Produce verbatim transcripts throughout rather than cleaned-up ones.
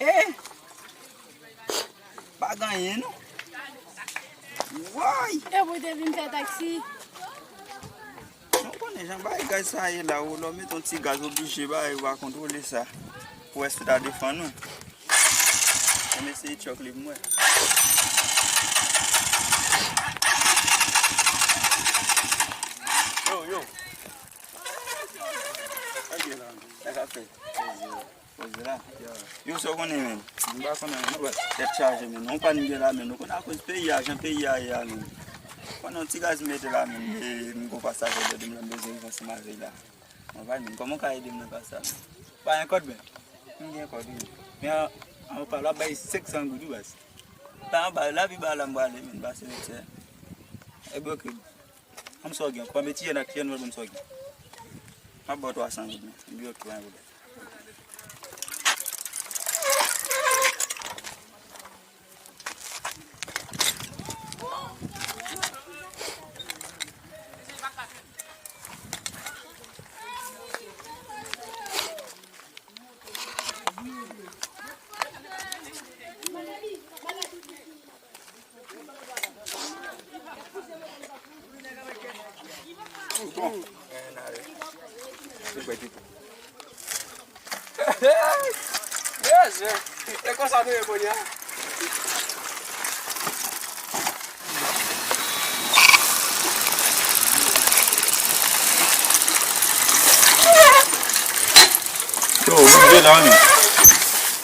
Eh! Pa gen anyen, non. Woy! E pou te vin fè taksi. Nou konnen jan bagay gaz sa ye la, ou lè w mete yon ti gaz oblije, bagay ou pa kontwole sa. Pou wè si ta defann ou. Ann eseye tchòk li pou mwen. Yo, yo. Sa k gen la? Sa k ap fèt? Poze la. Yo, sa w konnen, menm? M pa konnen, non, baz. Tèt chaje, menm. Nou pa n gen la, menm. Nou konnen akoz peyi a, jan peyi a ye a, menm. Konnen yon ti gaz mete la, menm. E, m gon pasajè dèyè m la, m bezwen rive ansanm avè l la. Mwen pa menm. Kòman w ka ede m nan ka sa, menm? Pa gen kòd, menm. M gen kòd, wi. Men, an, an, pa la bay senk san goud, wi, baz. La, anba, la pi ba la m prale, menm. Pase vit fè. E bloke. Ban m sa w gen. Kòm e ti jèn ak ti jèn, ban m sa w gen. M ap ba w twa san goud, men. M di ok, pa gen pwoblèm. Mesye, e konsa nou ye kounye a. Yo, rive la, wi.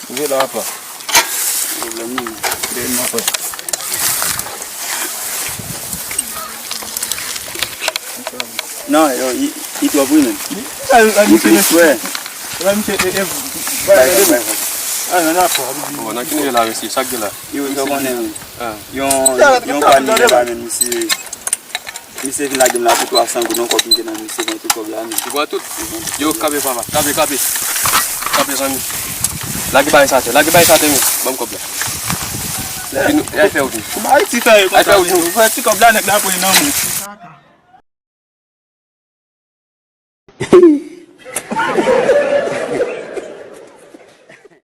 Rive la, apa. Pwoblèm, wi. Pwoblèm, apa. Non, yo, li, li twòp, wi, menm. Li twòp, wi. Bay, bay, bay. Bon, nan ki nivo la, mesye? Sa k gen la? Yo, yo konnen, wi. Yon, yon pa nivo la, menm, mesye. Misye vin lage m la pou twa san goud, yon kòb m te nan misye, mwen tou kòb la, men. Ou pran tout? Yo, kanpe, papa, kanpe, kanpe. Kanpe, zanmi. Lage bagay sa atè, lage bagay sa atè, men. Ban m kòb la. Epi nou, e al fè wout nou. Kòman Ayiti fè ye konsa? Al fè wout nou. Ou fè ti kòb la, nèg la pran nan men.